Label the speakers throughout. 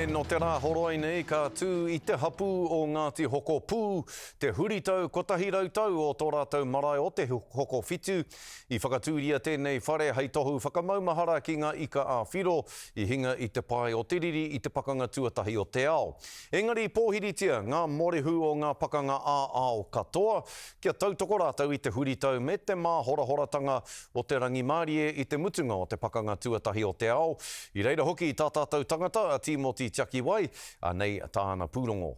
Speaker 1: Nō te Rāhoroi nei ka tū i te hapū o Ngāti Hokopū te huritau 100 tau o tō rātou marae o Te Hokowhitu. I whakatūria tēnei whare hei tohu whakamaumahara ki ngā ika ā-whiro i hinga i te pae o te riri i te Pakanga Tuatahi o te Ao. Engari i pōhiritia ngā morehu o ngā pakanga ā-ao katoa kia tautoko rātou i te huritau me te māhorahoratanga o te rangimārie i te mutunga o te Pakanga Tuatahi o te Ao. I reira hoki tā tātou tangata, a Tīmoti Tiakiwai, anei tāna pūrongo.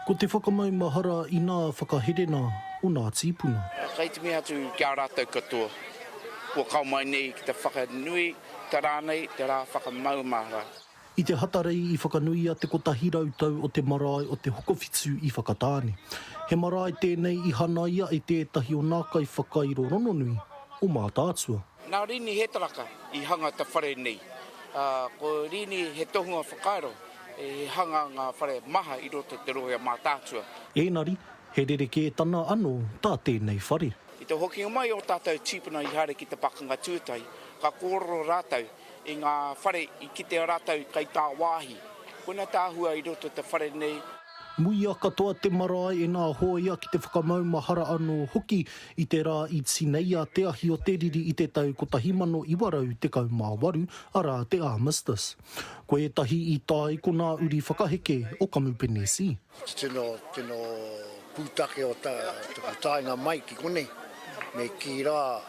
Speaker 2: Ko te whakamaumahara i nā whakaherena o nā tīpuna.
Speaker 3: Kei te mihi atu ki a rātou katoa kua kao mai nei ki te whakanui te rā nei, te rā whakamaumahara.
Speaker 2: I te Hatarei i whakanuia te 100 tau o te marae o Te Hokowhitu i Whakatāne. He marae tēnei i hanaia e tētahi o nā kaiwhakairo rononui o Mātaatua.
Speaker 3: Nā Rini Hetaraka i hanga te whare nei. Ko Rini he tohunga whakairo, he hanga ngā whare maha i roto i te rohe o Mātaatua.
Speaker 2: Ēnari, he rerekētana anō tā tēnei whare.
Speaker 3: I te hokinga mai o tātou tīpuna i haere ki te pakanga tuatahi, ka kōrero rātou i ngā whare i kitea rātou kai tāwāhi. Koina te āhua i roto te whare nei.
Speaker 2: Muia katoa te marae e nā hōia ki te whakamaumahara anō hoki i te rā i tineia te ahi o te riri i te tau 1918, arā te Armistice. Ko ētahi i tae ko nā uri whakaheke o Kamupene C.
Speaker 4: Te tino, tino pūtake o taku taenga mai ki konei, me kī rā,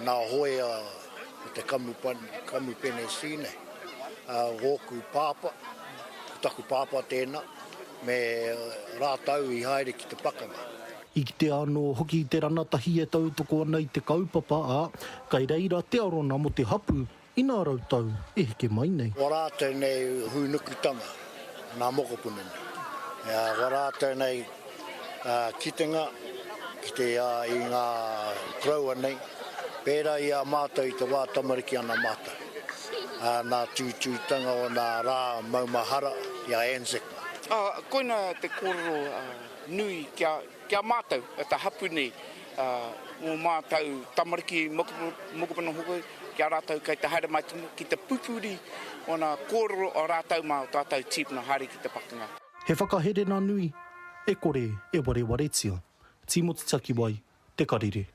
Speaker 4: nā hoea o te kamupene C nei, ōku pāpā, ko taku pāpā tēnā, me rātou i haere ki te pakanga.
Speaker 2: I kitea anō hoki te ranatahi e tautoko ana i te kaupapa, ā, kei reira te arona mō te hapū Inā rautau e heke mai nei.
Speaker 4: Wa rātou nei hūnukutanga, nā mokopuna nei. Wa rātou nei kitenga ki te i ngā koroua nei, pērā i a mātou i te wā tamariki ana mātou. Nā tūtūtanga o nā rā maumahara i a Anzac.
Speaker 3: Koina te kōrero nui kia Ki a mātou, te hapu nei, mō mātou tamariki, mokopuna hoki, ki a rātou kei te haere mai ki te pupuri o nā kōrero o rātou mā o tātou tīpuna haere ki te pakanga.
Speaker 2: He whakaherena nui e kore e warewaretia. Tīmoti Takiwai, Te Karere.